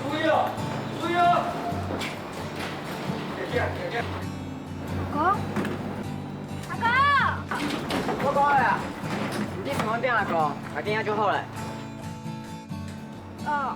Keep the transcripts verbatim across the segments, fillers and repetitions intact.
注意哦，注意哦！姐姐，姐姐。阿哥，阿哥。我講了啊，你去問店阿哥，佢等下就好了。 哦。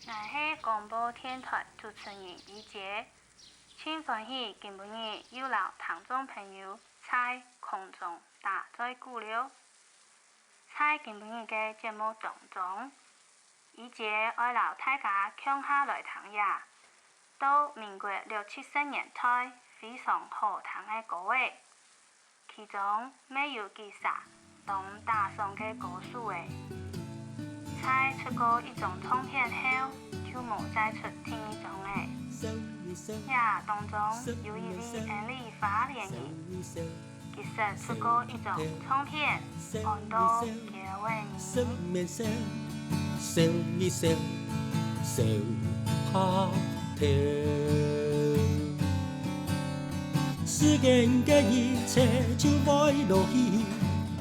𠊎係廣播電臺主持人李杰，盡歡喜今晡日又摎聽眾朋友在空中打嘴鼓了。在今晡日个節目當中，李杰愛摎大家共下來聽這到民國六七十年代非常好聽个歌仔。 其中乜有幾儕當打爽个歌手仔，在出過一張唱片後，就無再出第二張了。這當中有一位𫣆俚花蓮人，佢識出過一張唱片，安到《狗仔耳》。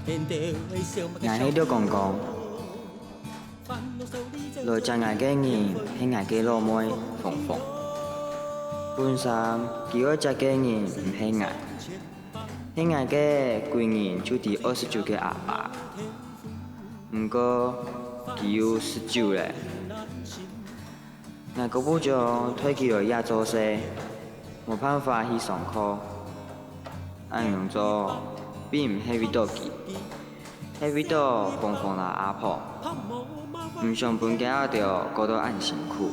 𠊎係廖光光，來接𠊎个人係𠊎个老妹鳳鳳。本身佢愛接个人毋係𠊎，係𠊎个貴人就在二十九个阿爸。 毋過，佢有十九了。𠊎姑父將帶佢來這做事，無辦法去上課。恁樣做，並毋係為著佢，係為著鳳鳳摎阿婆，毋想分佢兜過到恁辛苦。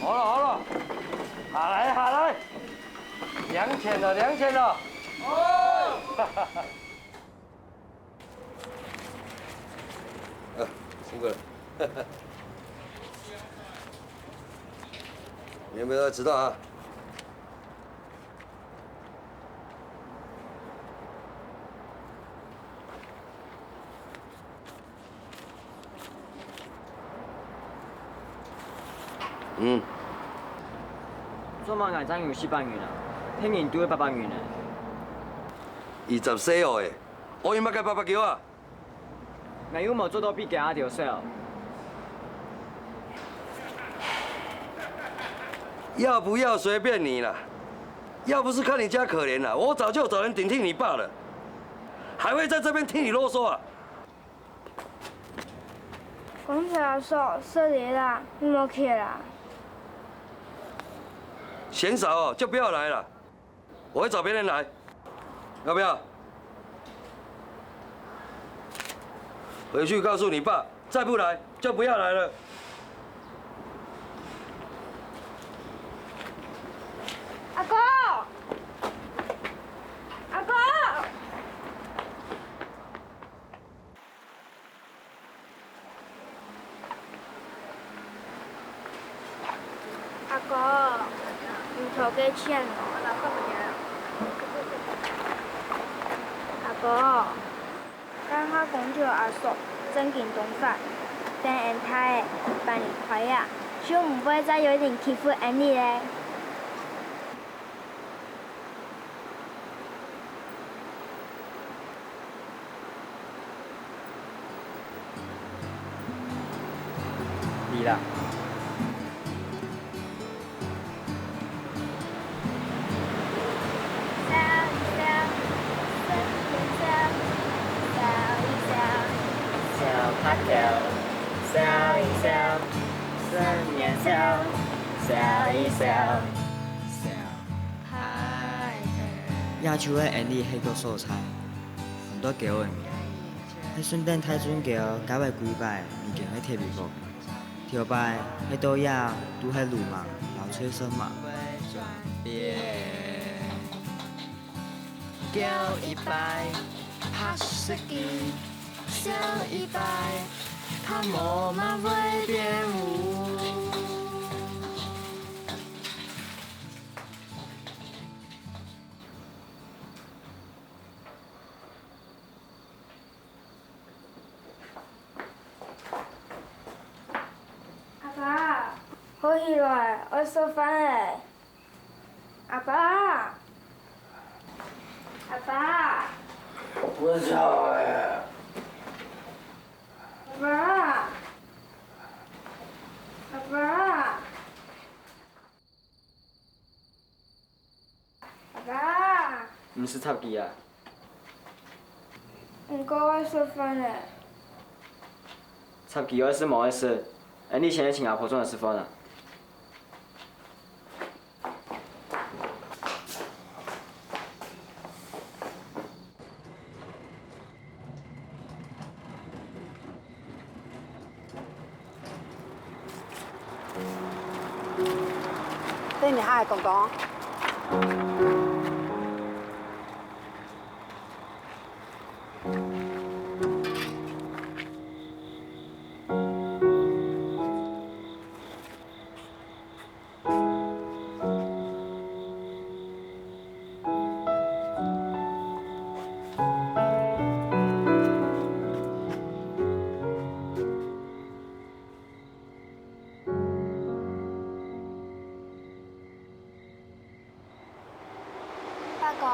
好了好了，下來下來，兩千了兩千了。哦。啊，辛苦了。你有沒有遲到啊？ 嗯。做麼个𠊎正有四百銀啊？別人都有八百銀呢。二十歲哦，欸，我有麼个八百九啊？ 𠊎又無做到比佢兜少。要不要隨便你啦，要不是看你家可憐啦，我早就找人頂替你爸了，還會在這邊聽你囉嗦啊？公子阿嫂，失禮啦，你莫氣啦。嫌少哦，就不要來了。 我會找別人來，要不要？回去告訴你爸，再不來就不要來了。阿哥，阿哥。 阿哥，你偷个錢哦。阿哥，該下公子阿叔正經當煩，等𫣆大了，搬離開啊，就毋會再有人欺負𫣆俚了。 你啦。這就係𫣆俚歇个所在，很多狗仔，係順等大圳狗搞个幾擺，已經係特別好。頭擺歇到這都係流氓摎賊神嘛。叫一擺，拍死佢；笑一擺，他無嘛會變烏。 阿爸，好起來，愛食飯咧。阿爸，阿爸，𠊎吵咧。阿爸，阿爸。 爸，毋使插佢啊！毋過愛食飯咧。插佢愛食無愛食，𫣆俚先去請阿婆轉來食飯啊！ 等一下，公公。 伯公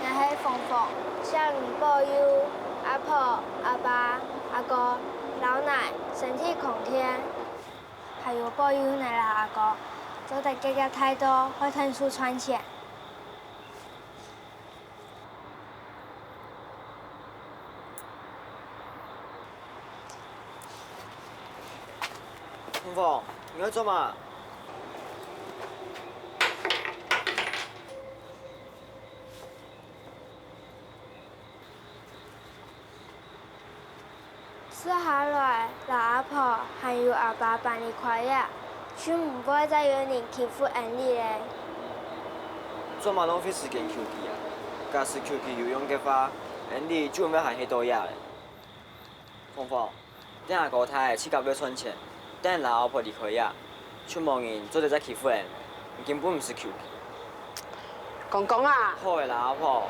，𠊎係鳳鳳，請你保佑阿婆、阿爸、阿哥摎𠊎身體康健，還有保佑𠊎摎阿哥做得遽遽大到，會𢯭手賺錢。 鳳鳳，你愛做麼？ 食下來，摎阿婆還有阿爸搬離開這，就毋會再有人欺負𫣆俚咧。做麼浪費時間求佢啊？假使求佢有用个話，𫣆俚就毋會還歇到這咧。鳳鳳，等阿哥大自家會賺錢，等𫣆摎阿婆離開這， 就無人做得再欺負𫣆，你根本毋使求佢。公公啊！好咧啦，阿婆。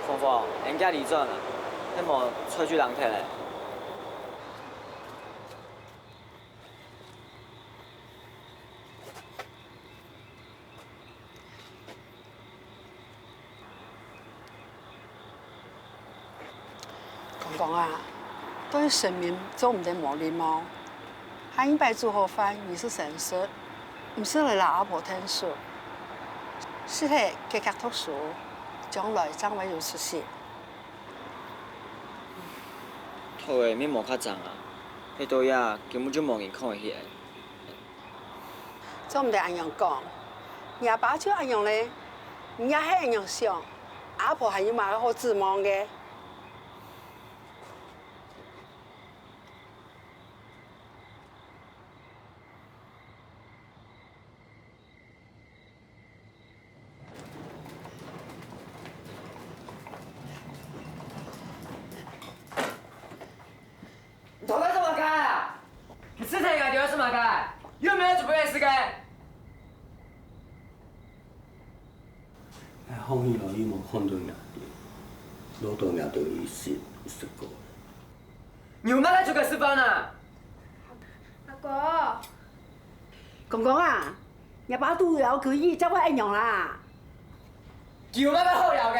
鳳鳳，𫣆遽離轉啊，係無菜就冷忒咧。 公公啊，對神明做毋得無禮貌。下二擺煮好飯，你就先食，毋使來摎阿婆𢯭手。食忒，遽遽讀書，將來正會有出息。讀个乜無較精啊，歇到這根本就無人看會起𫣆。 做毋得恁樣講，若爸就恁樣咧，你也係恁樣想，阿婆還有麼个好指望个？ 你頭擺做麼个啊？你食忒𠊎兜愛食麼个？又毋係煮分你食个。𠊎好起來又無看著若兜，摎到若兜一息一息過。你有麼个資格食飯啊？阿哥。公公啊， 若爸肚枵，佢正會恁樣啦。佢有麼个好枵个？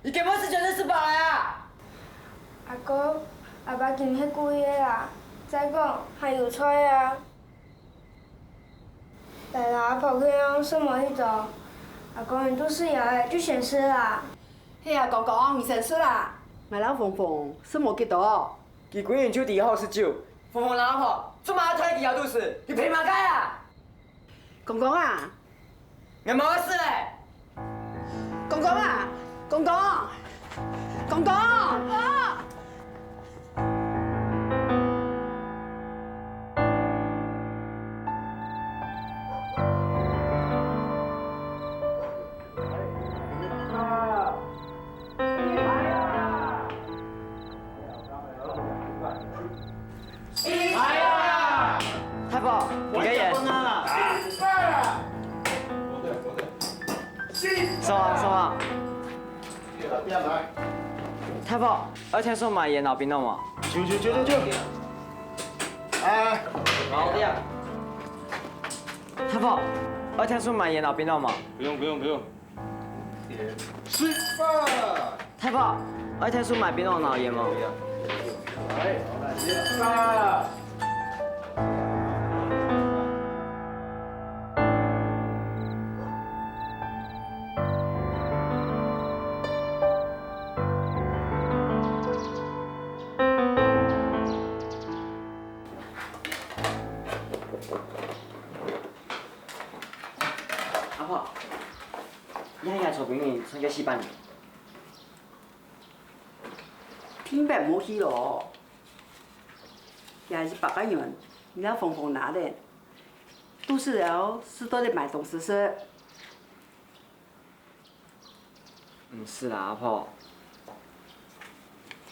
佢根本就全身食飽了啊！阿哥，阿爸今歇故意个啦，再講還有菜啊。來啦，阿婆，去用食無幾多。阿哥，你肚屎枵了，就先食啦。係啊，公公，你先食啦。𠊎摎鳳鳳食無幾多。佢歸日就知好食酒，鳳鳳摎阿婆做麼个愛忒佢枵肚屎？佢憑麼个啊？公公啊！𠊎無事咧。公公啊！公公！公公！大伯，你个煙。收啊，收啊。大伯，愛𢯭手買煙摎檳榔無？去去去去去。哎。好的。大伯，愛𢯭手買煙摎檳榔無？不用不用不用。 食飯。大伯，愛𢯭手買檳榔摎煙無？來，食飯。阿婆， 你看𠊎做兵个，賺个四百銀。定著無去咯。這一百個銀，你愛紅紅拿咧，肚屎枵，使到來買東西食。毋使啦，阿婆。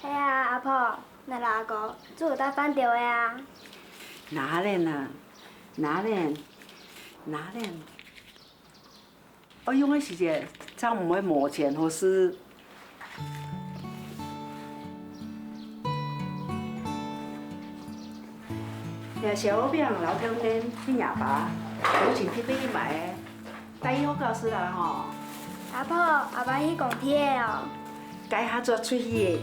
係啊，阿婆，𠊎摎阿哥煮一大飯兜仔啊。拿咧啊，拿咧，拿咧。 愛用个時節，正毋會無錢好使。這燒肉餅摎豆奶係若爸早前特別去買个，帶去學校食啦吼。阿婆，阿爸去工地了哦。該下就出去。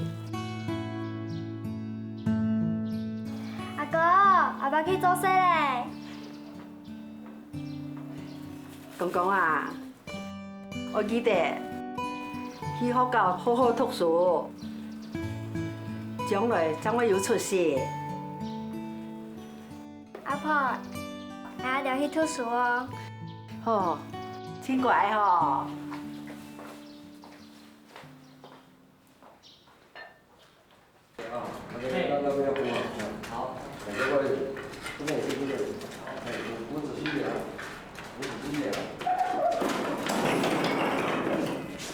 阿哥，阿爸去做事咧。公公啊， 愛記得，去學校好好讀書，將來正會有出息。阿婆，𠊎愛去讀書哦。好，真乖吼。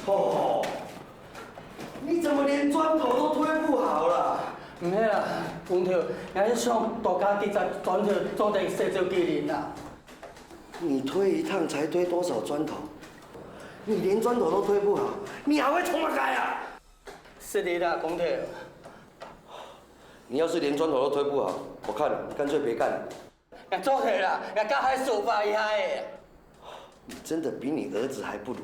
吼，你怎麼連磚頭都推不好了？毋係啦，工頭，𠊎係想多加幾隻磚頭做得洗手機靈啦。你推一趟才推多少磚頭？你連磚頭都推不好，你還會做麼个啊？ 失禮啦，工頭。你要是連磚頭都推不好，我看你乾脆別幹了。𠊎做得啦，𠊎較會手法一下仔。你真的比你兒子還不如。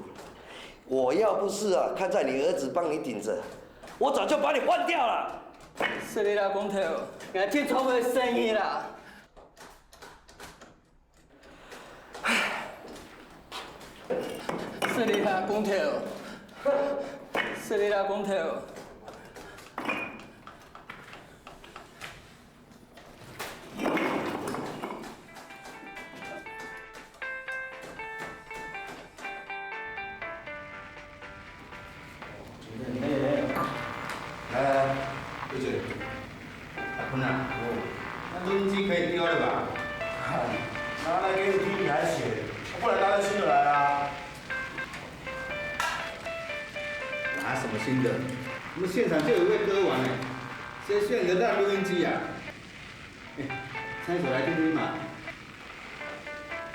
我要不是啊，看在你兒子幫你頂著，我早就把你換掉了。失禮啦，工頭，𠊎盡做毋得生意啦。 失禮啦，工頭。失禮啦，工頭。 來，來，來，阿坤啊，哦，那錄音機可以丟了吧？那那個錄音機還行，不然拿個新的來啊。拿什麼新的？我們現場就有一位歌王哎，誰需要你的爛錄音機啊？哎，唱一首來聽聽嘛。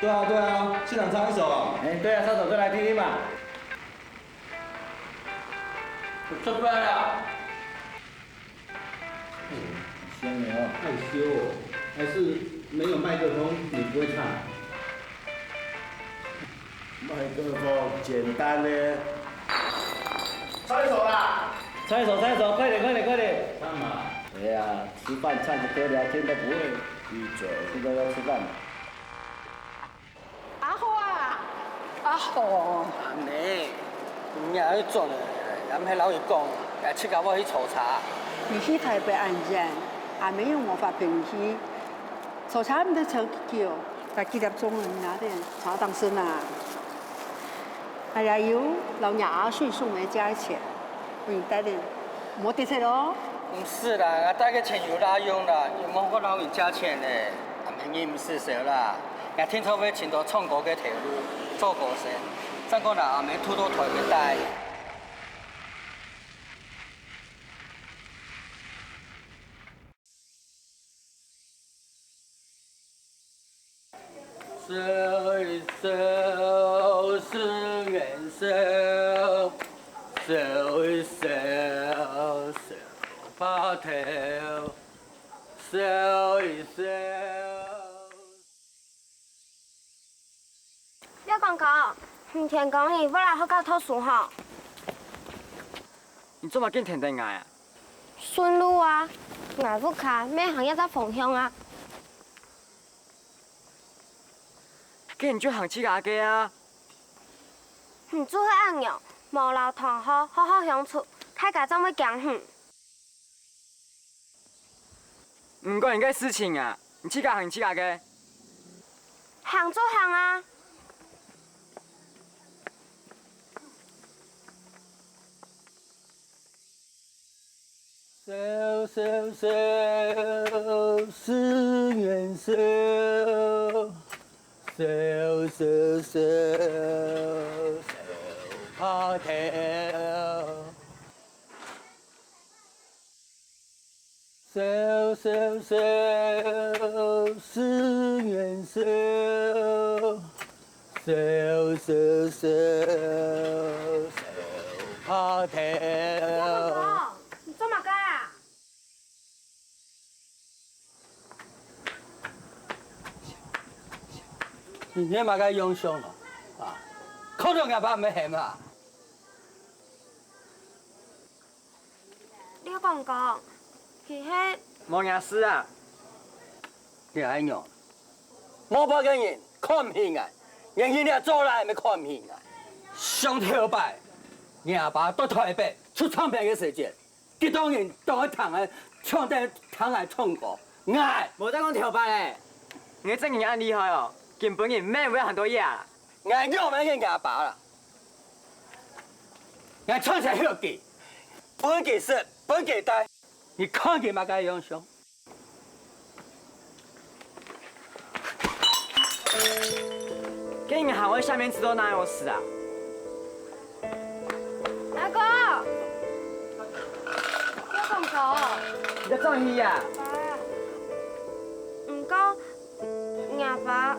對啊，對啊，現場唱一首啊。哎，對啊，唱首歌來聽聽嘛。 出發了。哎，香哦。害羞哦，還是沒有麥克風，你不會唱啊？麥克風，簡單的。唱一首啦。唱一首，唱一首，快點，快點，快點。幹嘛？哎呀，吃飯唱個歌聊天都不會。閉嘴。現在要吃飯了。 阿豪啊！阿豪！阿姆，你也愛轉了，也毋係摎佢講，𠊎自家會去坐車。你去台北恁遠，阿姆又無法陪你去，坐車毋得坐幾久，在幾點鐘啊？你哪裡查當身啊？哎呀，有老娘阿叔送个加一錢，你帶點，莫得罪哦。毋使啦，𠊎帶个錢有哪用啦，又無好摎人借錢呢。阿姆，你毋使愁啦，𠊎定著會尋到唱歌个頭路，做歌星，正過拿阿姆渡到台北戴。 笑一笑，四年少，笑一笑，笑白頭，笑一笑。廖公公，你天光日會來學校讀書吼？你做麼个緊跈等𠊎啊？順路啊，𠊎屋下乜行這隻方向啊。 該你就行自家个啊。你就係恁樣，無摎同學好好相處，大家正會驚你。毋管你个事情啊，你自家行自家个。行就行啊！ 笑笑笑，四年少，笑笑笑，笑白頭。笑笑笑，四年少， 笑笑笑，笑白頭。廖公公，你做麼个啊？你係麼个樣相咯？啊，看著𠊎爸毋係喊啊？ 廖公公，佢係……無你事啊！你恁樣，無白个人看毋起𠊎，連你這做倈乜看毋起𠊎。想頭擺，你阿爸到台北出唱片个時節，幾多人都會聽𠊎，搶等聽𠊎唱歌。𠊎……無再講頭擺咧，你个正經恁厲害哦，今晡日乜會行到這啊！𠊎仰般認你阿爸啦？ 𠊎賺錢還佢，分佢食，分佢戴，你看佢麼个樣相？該你還會下面知道哪有事啊？阿哥，廖公公。你在做戲呀？爸，毋過，𠊎爸……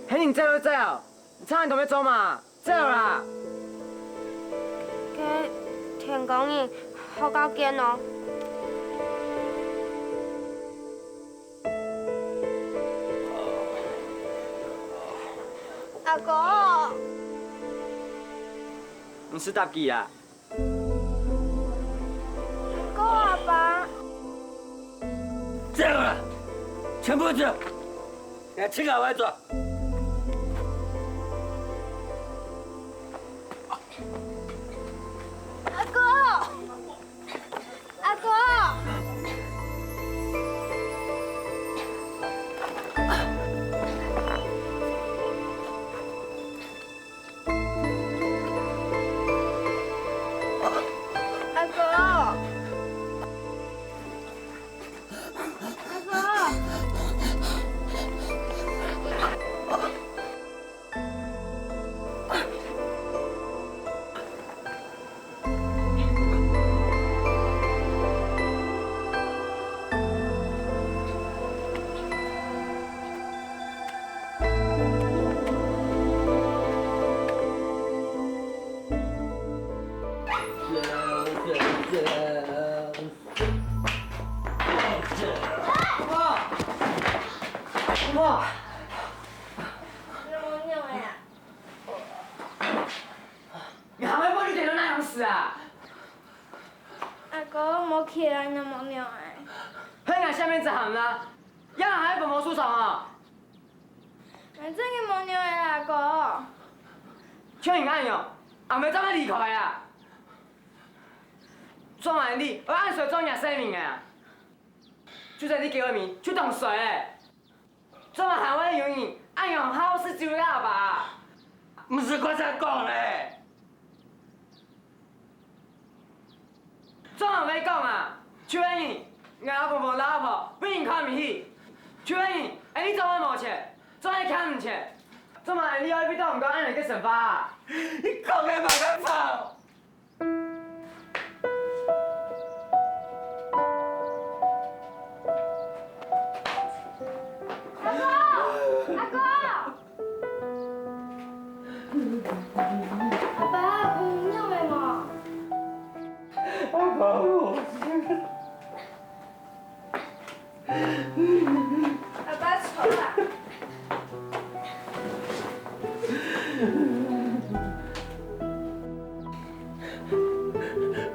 喊你走就走，你差恁多愛做麼？ 走啦！該天光日學校見哦。阿哥。毋使搭佢啊！阿哥，阿爸。走啦！全部走！𠊎自家會做。 阿哥！阿哥！阿哥！ 阿哥！你還會分你跌到哪樣事啊？阿哥，無去啦，你無尿欸。係𠊎下面子喊啦，這下還分無受傷啊？𠊎真个無尿欸啦，阿哥。像你恁樣，阿姆正會離開啊！做麼个你會恁衰做若生命啊？就在你結婚面就當衰欸！做麼个還會有人恁樣好食酒个阿爸？毋使過再講咧。做麼个講啊？就係你，𠊎阿婆婆摎阿婆分人看毋起。就係你，恁樣做會無錢，做會欠毋錢，做麼个你愛逼到毋過恁樣个生活啊？你講个麼个話？ 阿公，阿公！阿爸，你有病無？阿爸，我……阿爸，坐啊。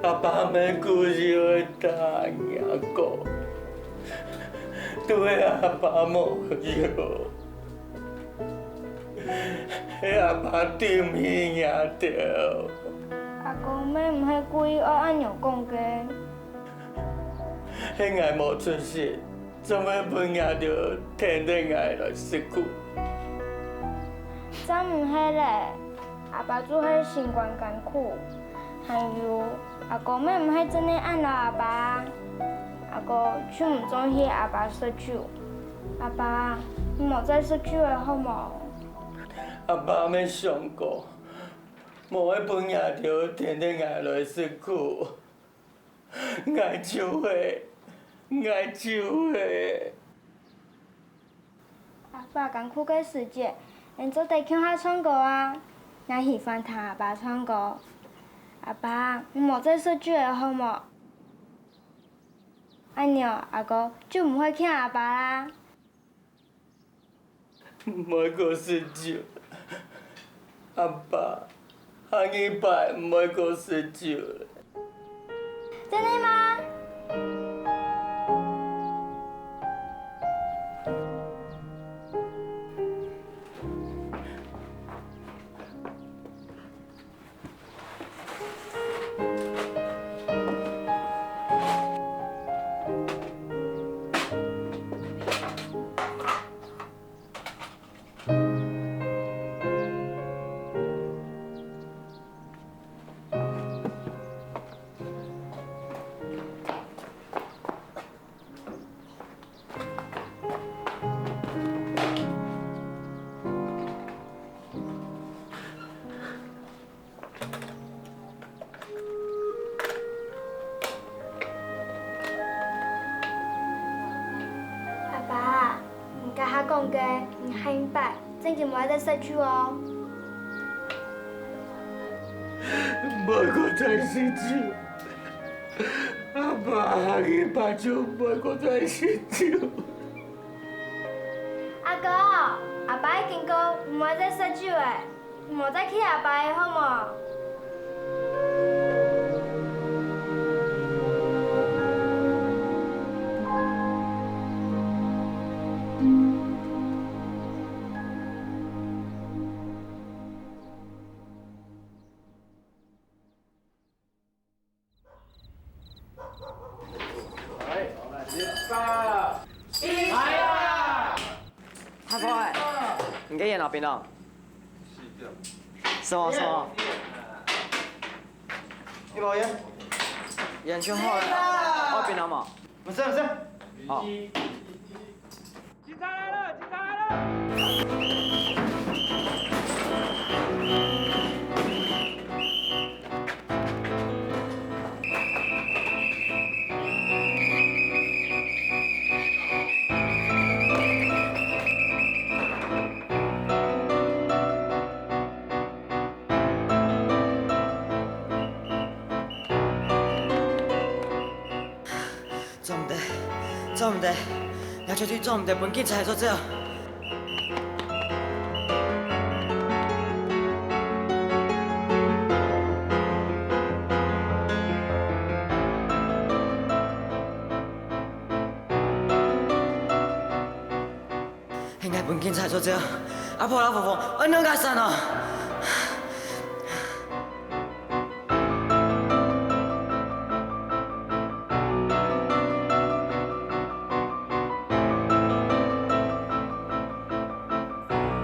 阿爸毋係故意愛打若个，都係阿爸無藥，係阿爸對毋起若兜。阿公乜毋係故意愛恁樣講个。係𠊎無出息，做會分若兜跈等𠊎來食苦。正毋係咧， 阿爸就係心肝艱苦。還有，阿公乜毋係真个恁恅阿爸啊，阿公就毋中意阿爸食酒。阿爸，你莫再食酒了好無？阿爸乜想過，無愛分若兜跈等𠊎來食苦。 𠊎就係，𠊎就係。阿爸艱苦个時節，你做得共下唱歌啊！𠊎喜歡聽阿爸唱歌。阿爸，你莫再食酒了好無？恁樣，阿公就毋會欠阿爸啦。 毋會過食酒。阿爸，下二擺毋會過食酒。真个嗎？ 阿爸，你頭下講个，你下擺正經毋會再食酒哦。毋會過再食酒。阿爸，下二擺就毋會過再食酒。阿公，阿爸已經講毋會再食酒了。 莫再氣阿爸了好無？來，來啦！太婆欸，你个煙摎檳榔。是哦，是哦。你無煙？煙就好了。愛檳榔無？毋使，毋使。好。 警察來了！警察來了！ 做毋得，做毋得，𠊎絕對做毋得分警察捉走。 係𠊎分警察捉走，阿婆摎婆婆愛仰結煞呢？ 阿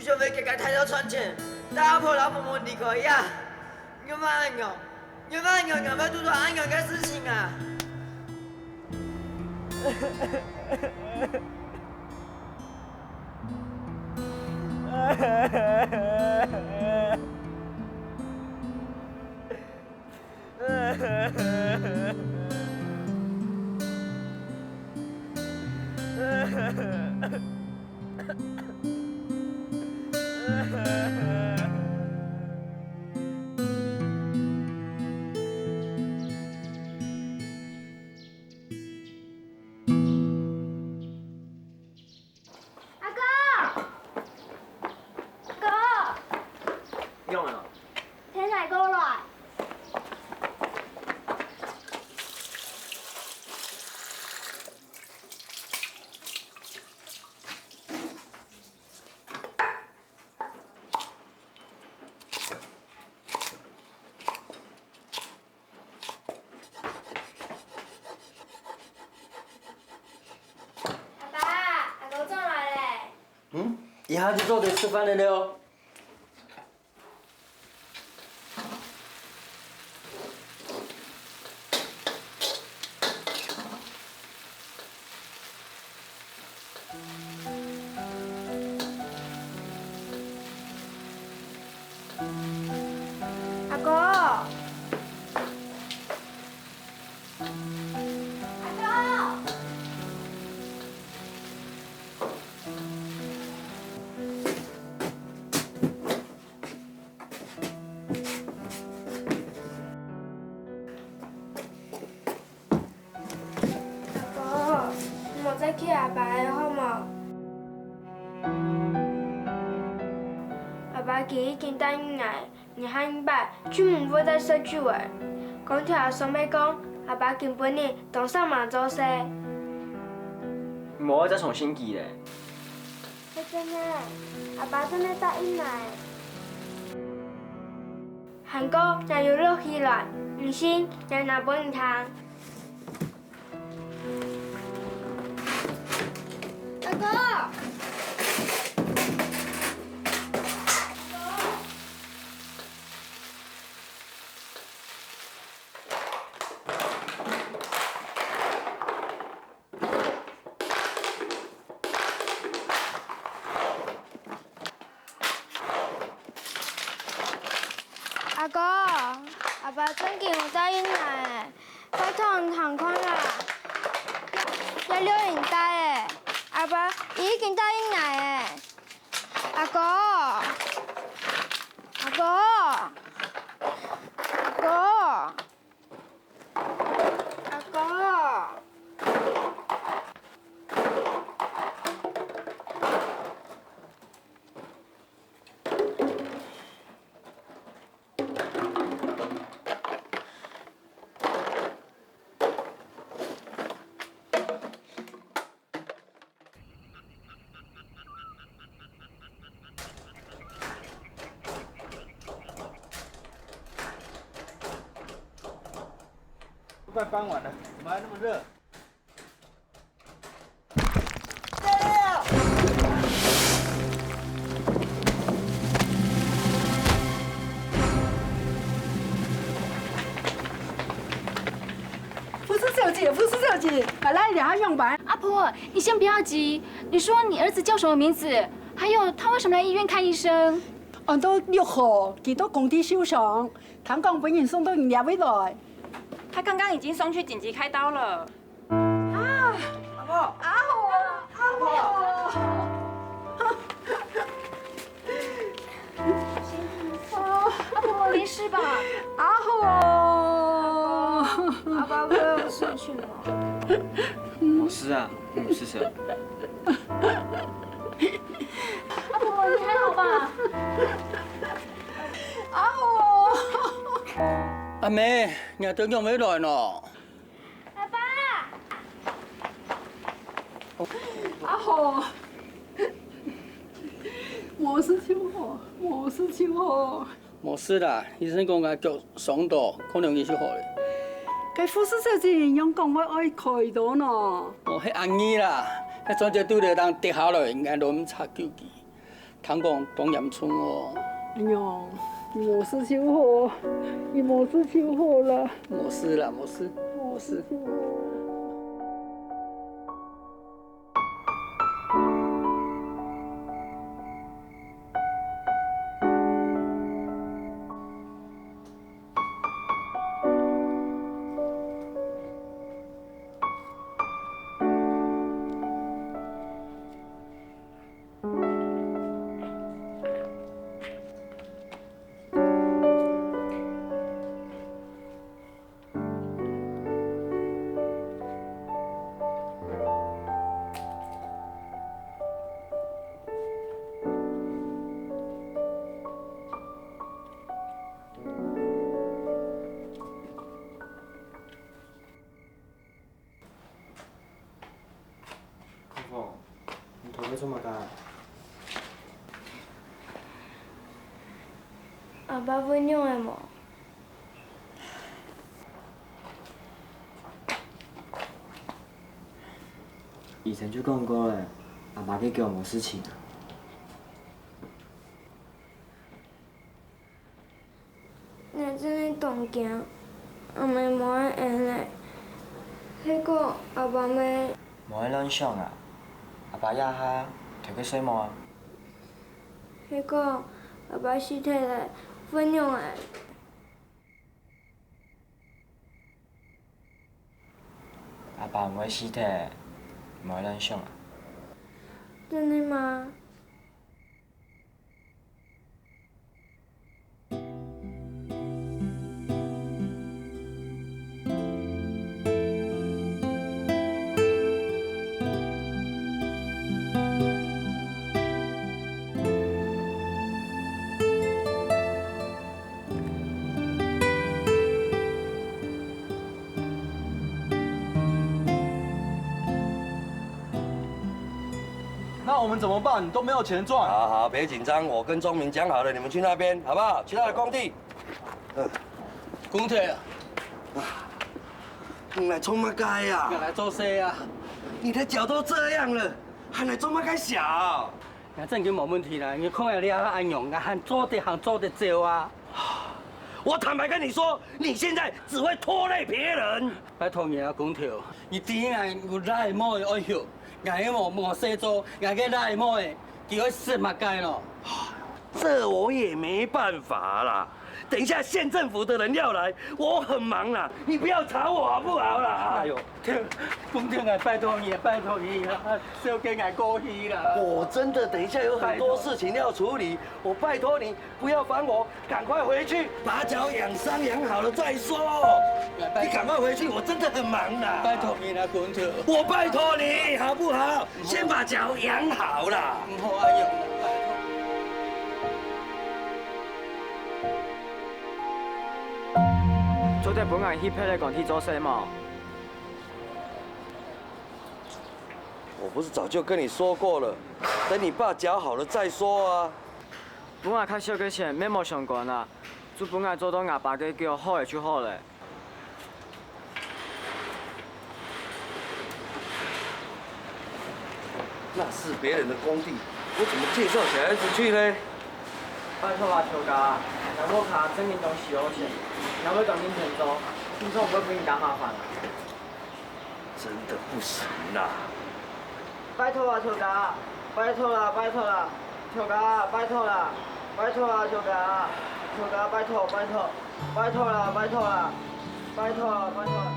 想要結个大頭賺錢，帶阿婆摎妹妹離開呀！仰會恁樣？仰會恁樣，仰會做出恁樣个事情啊？阿哥，阿哥，仰仔？天來過來。阿爸，阿哥轉來咧。嗯，這下就做得食飯了哦。 阿哥，阿哥。 阿哥，你莫再去阿爸个好無？阿爸佢已經答應𠊎，你下二擺就毋會再食酒了。講聽阿嫂姆講，阿爸今晡日當煞猛做事。你莫再相信佢咧。係真个，阿爸真个答應𠊎。 還過，若有錄起來，你信，𠊎拿分你聽。阿哥！阿哥，阿爸正經有答應𠊎，拜託你看看啦，這，這錄音帶仔，阿爸已經答應𠊎仔。阿哥，阿哥，阿哥。 阿哥。 都快搬完了，怎么还那么热？护士小姐，护士小姐，𠊎來這下上班。阿婆，你先不要急，你說你兒子叫什麼名字？還有他為什麼來醫院看醫生？安到六號，佢在工地受傷，聽講分人送到你這位來。他剛剛已經送去緊急開刀了。 啊！阿婆，阿婆，阿婆，阿婆，沒事吧？阿婆，阿爸會有事情嗎？無事啊，嗯，是啊。阿婆，你還好吧？阿婆，阿姆，你到仰仔來呢？ 阿爸！阿婆，無事就好，無事就好。無事啦，醫生講𠊎腳傷到，過兩日就好了。該護士小姐仰講會愛開刀呢？哦，係恁樣啦，該專節拄著當跌下來，𠊎攏毋插救佢。聽講當嚴重哦。哎喲，你無事就好，你無事就好啦。無事啦，無事，無事就好。公公，你頭殼做麼个？阿爸會仰仔無？醫生就講過了，阿爸个腳無事情啊。 𠊎真个當驚，阿姆無愛𠊎了。係講阿爸呢？莫亂想啊，阿爸這下頭殼睡目啊。係講阿爸死忒了，會仰仔？阿爸毋會死忒，莫亂想啊。真个嗎？ 那我們怎麼辦？都沒有錢賺。好好，別緊張，我跟宗明講好了，你們去那邊，好不好？去他的工地。嗯。工地啊。啊，你來做麼个啊？來做事啊。你的腳都這樣了，還來做麼个潲？ 𠊎正經無問題啦，你看𠊎這下恁樣，𠊎還做得行做得走啊。我坦白跟你說，你現在只會拖累別人。拜託你啊，工頭，你知𠊎有倈妹愛畜，𠊎又無，無事做，𠊎个倈妹佢愛食麼个咯？這我也沒辦法啦。 等一下縣政府的人要來，我很忙啦，你不要吵我好不好啦？哎喲，天，公天啊，拜託你，拜託你啊，小姐𠊎過去啦。我真的等一下有很多事情要處理，我拜託你不要煩我，趕快回去把腳養傷養好了再說。你趕快回去，我真的很忙啦。拜託你啦，公頭。我拜託你好不好？先把腳養好啦。毋好恁樣，拜託。 做得分𠊎去別个工地做事無？我不是早就跟你說過了，等你爸腳好了再說啊。分𠊎較少个錢，乜無相干啊，就分𠊎做到𠊎爸个腳好了就好了。 那是別人的工地，我怎麼介紹小孩子去呢？拜託啊，頭家，𠊎屋下正經當需要錢，𠊎會當認真做，今朝毋會分你帶麻煩啊。真的不行啦！拜託啊，頭家，拜託啦，拜託啦，頭家，拜託啦，拜託啊，頭家，頭家，拜託，拜託。 拜託啦，拜託啦，拜託啦，拜託啦，拜託啦。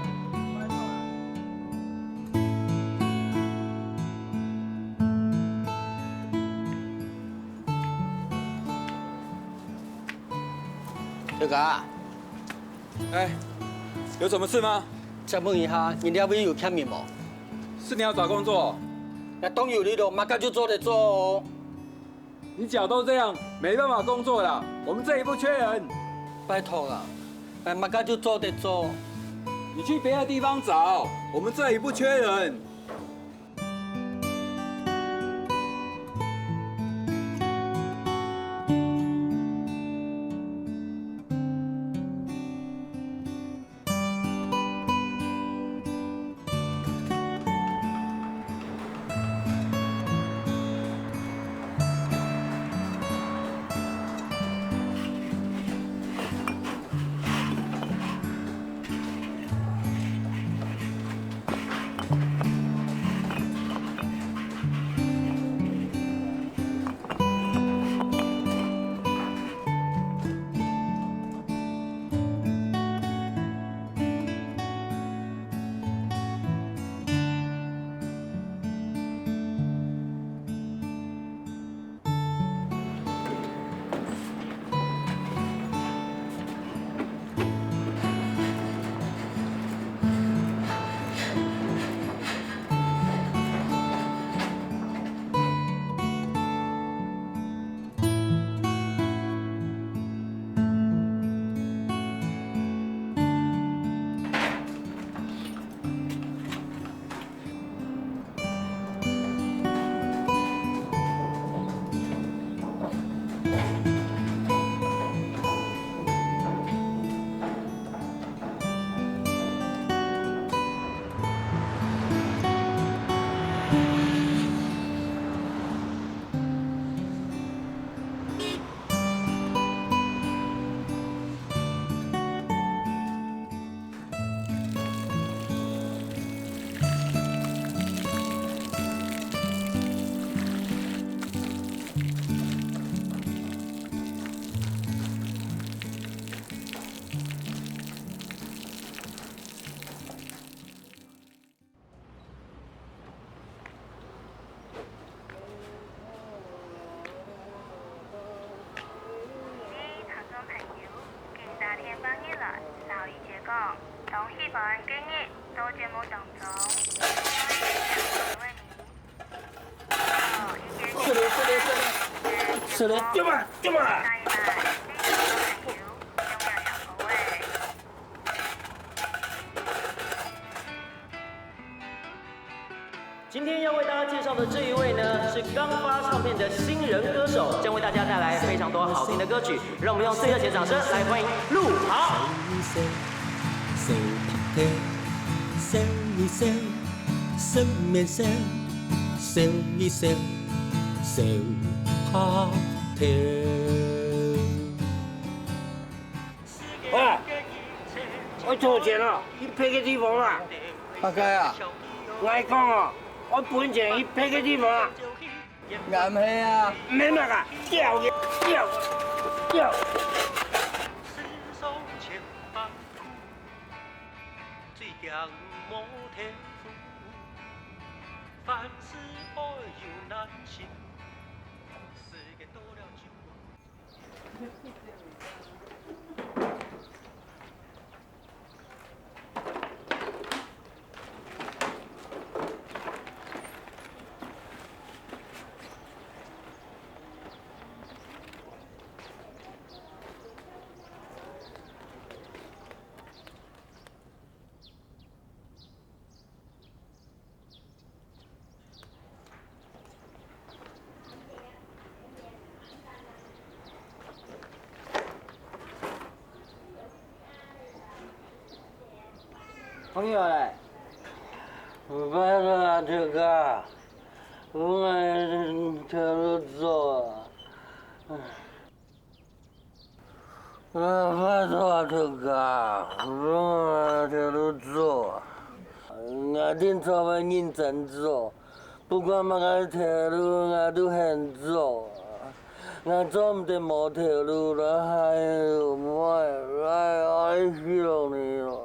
頭家，哎，有什麼事嗎？請問一下，你這位有欠人無？是你要找工作？那當然有哩囉，麼个就做得做哦。 你腳都這樣，沒辦法工作了。我們這裡不缺人。拜託啦，𠊎麼个就做得做。你去別的地方找，我們這裡不缺人。 頭出来，对吧？对吧？今天要为大家介绍的这一位呢，是刚发唱片的新人歌手，将为大家带来非常多好听的歌曲。让我们用最热情的掌声来欢迎鹿晗。 喂，我投钱哦，去别个地方啊。大概啊，𠊎讲哦，我本钱去别个地方啊。 俺毋係啊。毋係麼个，吊佢，吊，吊。朋友嘞，拜託啊，頭家，分𠊎條路做啊！ 啊，拜託啊，頭家，分𠊎條路做啊！𠊎定著會認真做，不管麼个條路，𠊎都肯做。𠊎做毋得無條路啦，哎喲，𠊎，𠊎愛死了呢哦！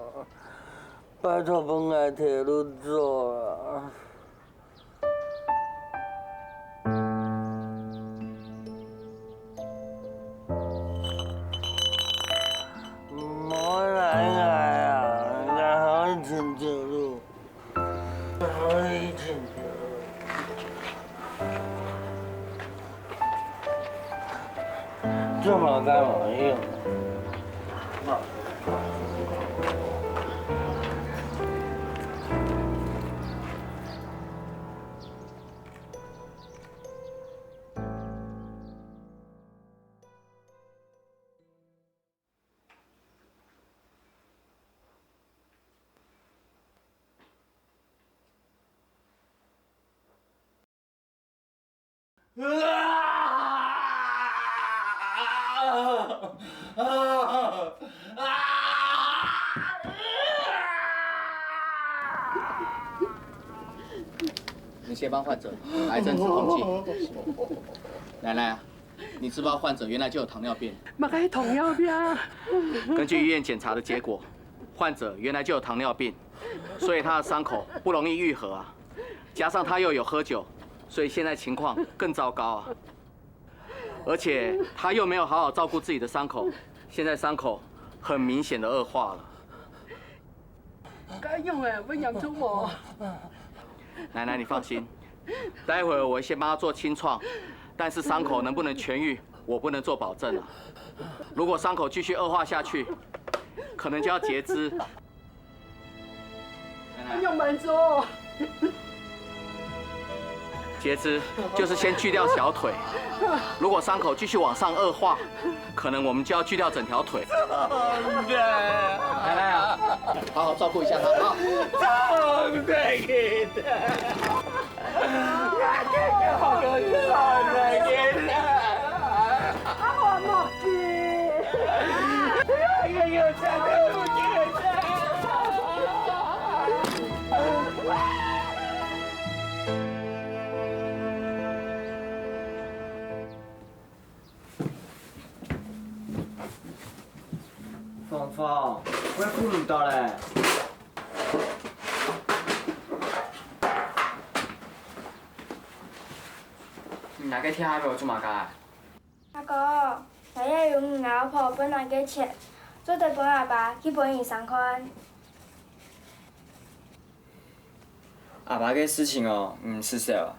拜託分𠊎條路做啊！ 莫來𠊎啊，𠊎好認真走路，好認真走路。做麼个無用？ 你先帮患者打一针止痛剂。奶奶啊，你知不知道患者原来就有糖尿病？么个糖尿病啊？根据医院检查的结果，患者原来就有糖尿病，所以他的伤口不容易愈合啊。加上他又有喝酒，所以现在情况更糟糕啊。而且他又没有好好照顾自己的伤口，现在伤口很明显的恶化了。 該樣仔，會嚴重無？奶奶，你放心，待会儿我会先帮他做清创，但是伤口能不能痊愈，我不能做保证啊。如果伤口继续恶化下去，可能就要截肢。奶奶，仰般做？ 截肢就是先锯掉小腿，如果伤口继续往上恶化，可能我们就要锯掉整条腿。奶奶啊，好好照顾一下他啊。芳芳，𠊎顧毋著咧。你拿該鐵盒仔做麼个？ 阿哥，𠊎也有你阿婆分𠊎个錢，做得分阿爸去分醫生看。阿爸个事情哦，毋使愁，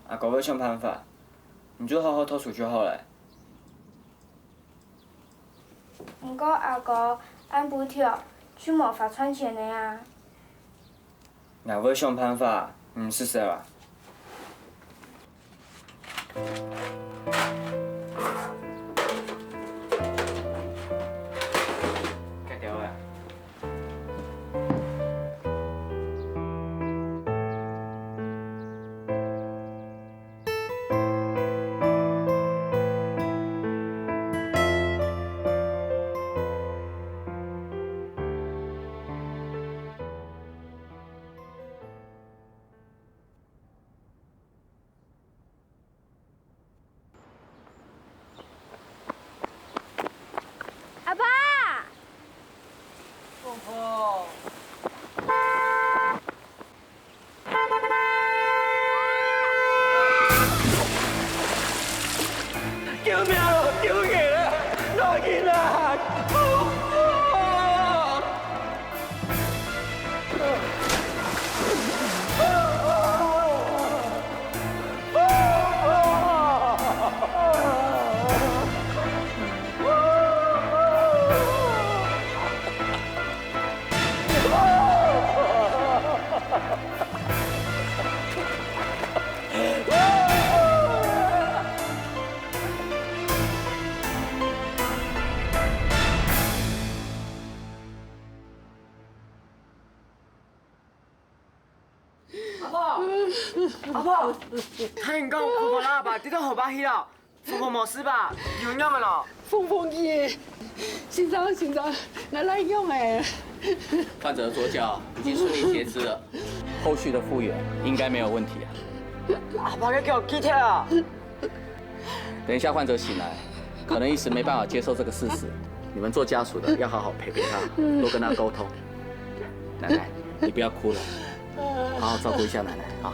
阿哥會想辦法，你就好好讀書就好了。毋過阿哥，恁晡頭就無法賺錢了啊。𠊎會想辦法，你毋使愁啊。 阿爸！鳳鳳！救命啊！救人啊！來人啊！鳳鳳！ 阿婆，阿婆，聽人講鳳鳳摎阿爸跌到河壩去了，鳳鳳無事吧？有仰仔無？鳳鳳佢，先生，先生，𠊎來仰仔？患者的左腳已經順利截肢了，後續的復原應該沒有問題啊。阿爸个腳去忒啊！ 等一下患者醒來，可能一時沒辦法接受這個事實，你們做家屬的要好好陪陪他，多跟他溝通。奶奶，你不要哭了，好好照顧一下奶奶啊。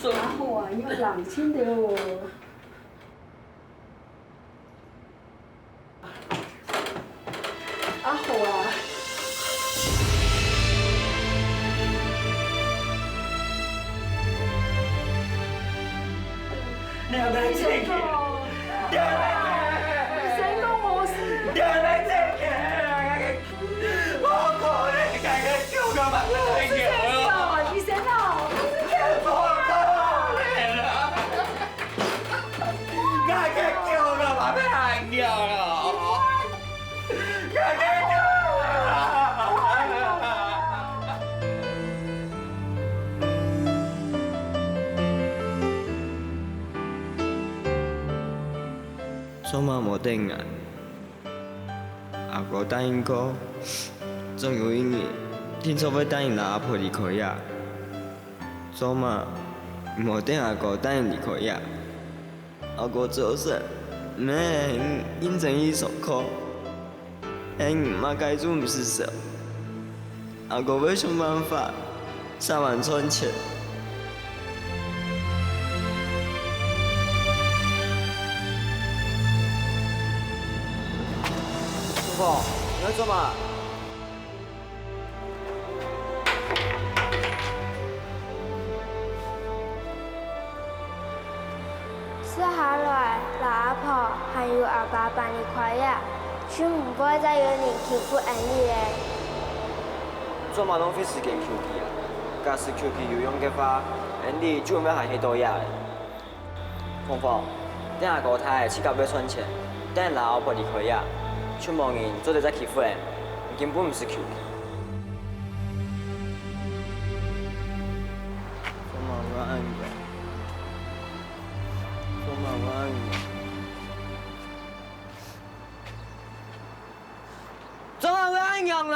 阿虎啊，你冷靜點哦。阿虎啊。 你還沒解決。醫生講無事。你還沒解決。我可憐，你還救個嘛？醫生啊，醫生啊，我是天使啊。我可憐啊。你還救個嘛？不要喊救了。 做麼無等𠊎？阿哥答應過，總有一日，定著會帶你摎阿婆離開這。做麼無等阿哥帶你離開這？ 阿哥做事毋係你認真去上課，係你麼个都毋使愁。阿哥會想辦法，煞猛賺錢。師傅，你在做麼？ 接下來，摎阿婆還有阿爸搬離開這，就毋會再有人欺負𠊎俚了。做麼浪費時間求佢啊？假使求佢有用个話，𠊎俚就毋會還係在這了。 鳳鳳，等阿哥大自家會賺錢，等𠊎摎阿婆離開這，就無人做得再欺負𠊎，你根本毋使求佢。做麼會恁樣？做麼會恁樣？做麼會恁樣啦？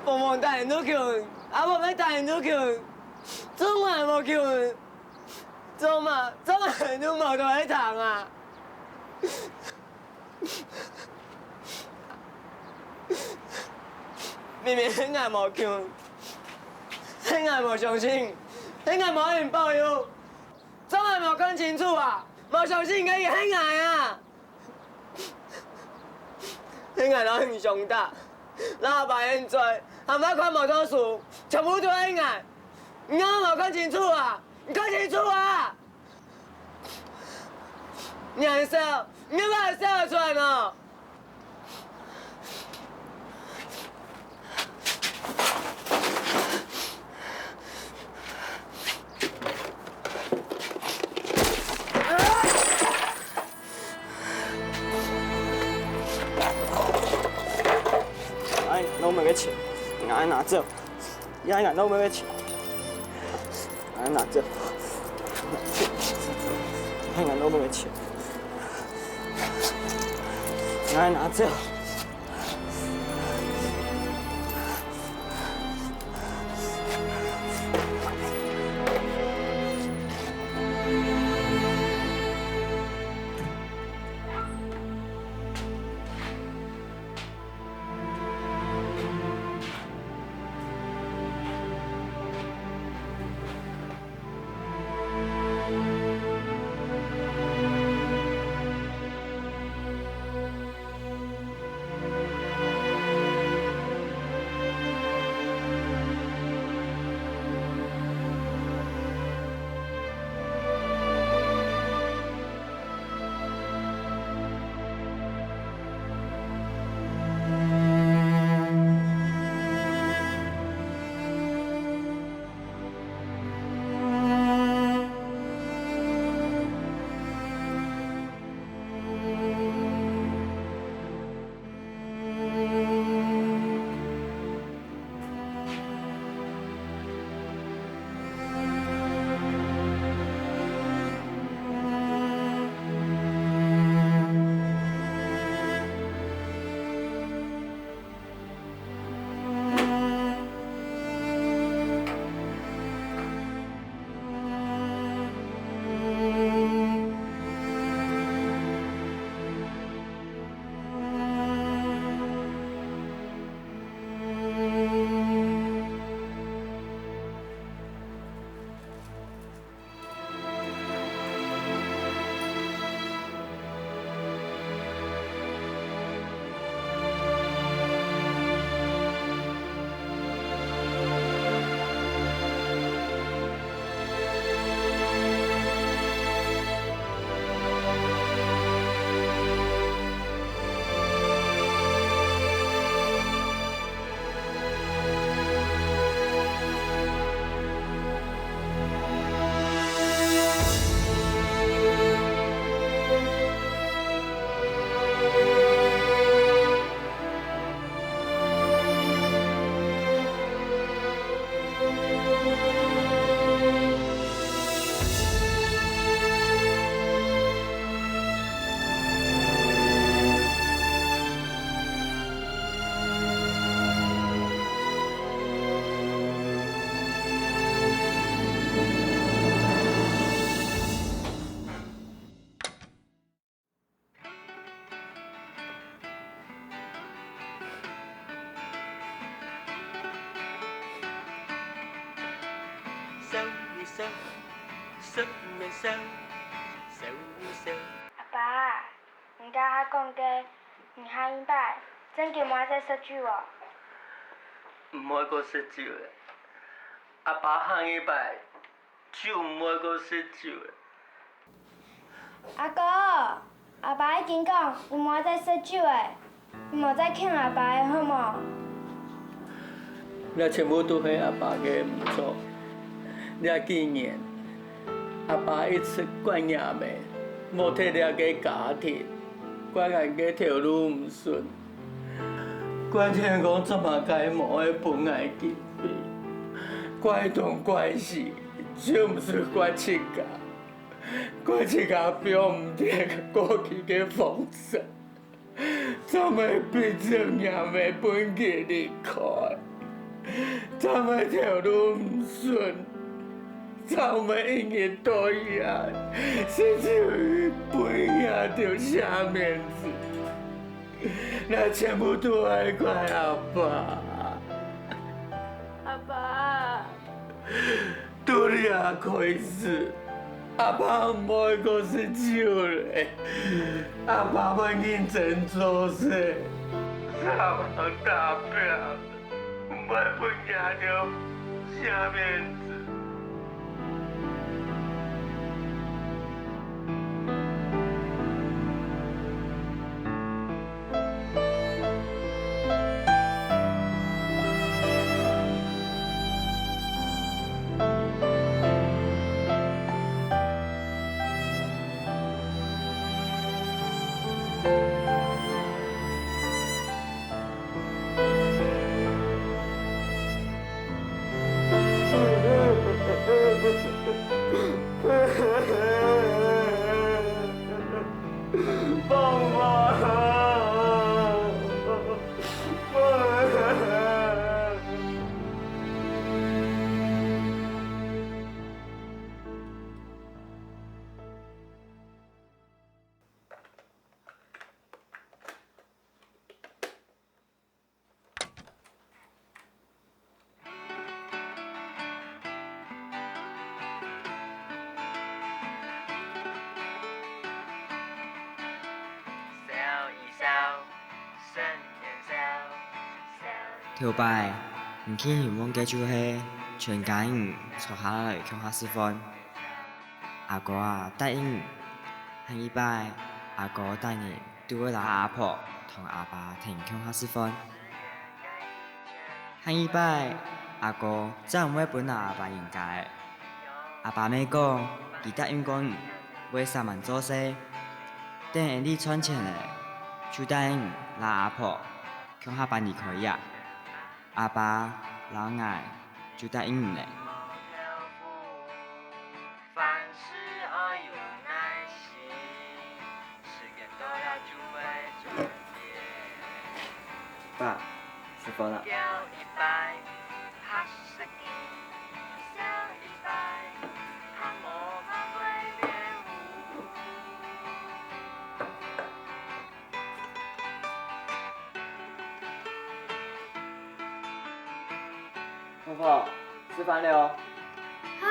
婆婆帶人去求，阿婆也帶人去求，總係無求，做麼，總係都無在聽啊！明明係𠊎無求，係𠊎無相信，係𠊎無人保佑，總係無看清楚啊！無相信个係𠊎啊！ 係𠊎摎你相打，摎阿爸現在，還會看無著書，全部都係𠊎。你仰無看清楚啊？你看清楚啊！你還笑，你有辦法笑得出來無？ 哎，老妹个錢，𠊎拿走。哎，𠊎老妹个錢，𠊎拿走。哎，𠊎老妹个錢，𠊎拿走。 阿爸，你頭下講个，你下二擺正經毋會再食酒哦？毋會過食酒了。阿爸下二擺 就毋會過食酒了。阿哥，阿爸已經講，你毋會再食酒了，你莫再譴阿爸了，好無？這全部都係阿爸个毋著。這幾年，阿爸一直怪若姆，無忒這個家庭，怪𠊎个頭路毋順。 怪天公做麼个無愛分𠊎機會，怪東怪西，就毋使怪自家，怪自家放毋忒過去个風塵，做麼个逼著若姆分佢離開。正會頭路毋順，正會一日到夜，只有分人兜惜面子。 該全部都愛怪阿爸。阿爸。對這開始，阿爸毋會過食酒咧，阿爸會認真做事，上網打拚，毋會分人兜惜面子。 頭擺，你盡希望个就係全家人坐下來共下食飯。 阿哥啊，答應你。下一擺，阿哥逐日都會摎阿婆同阿爸跈共下食飯。下一擺，阿哥正毋會分阿爸應該。阿爸乜講，佢答應過你，會煞猛做事。等𠊎俚賺錢咧，就答應你摎阿婆共下搬離開這。阿爸摎𠊎就答應你咧。 爸，食飯啦。婆婆，食飯了哦。好。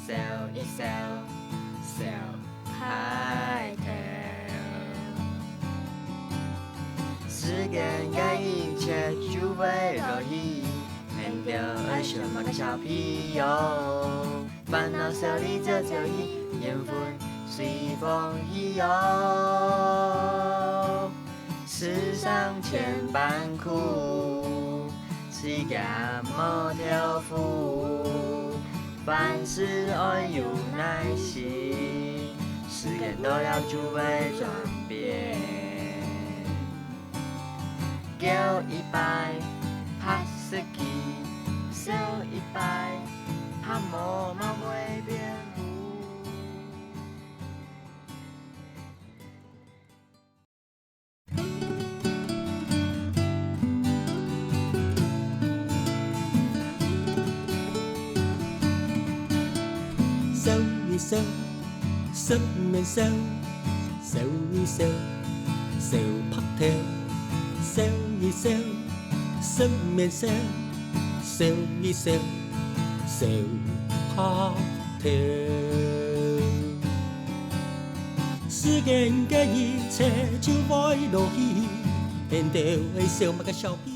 笑一笑，笑白頭。時間个一切就會老去，你兜愛想麼个小朋友？煩惱少哩走走去，緣分隨風去哦。世上千般苦， 世間無豆腐，凡事愛有耐心，時間到了就會轉變。叫一擺，拍死佢；笑一擺，拍無嘛會變無。 笑一笑，笑面笑，笑一笑，笑白頭。笑一笑，笑面笑，笑一笑，笑白頭。時間个一切就會老去，你兜愛想麼个小朋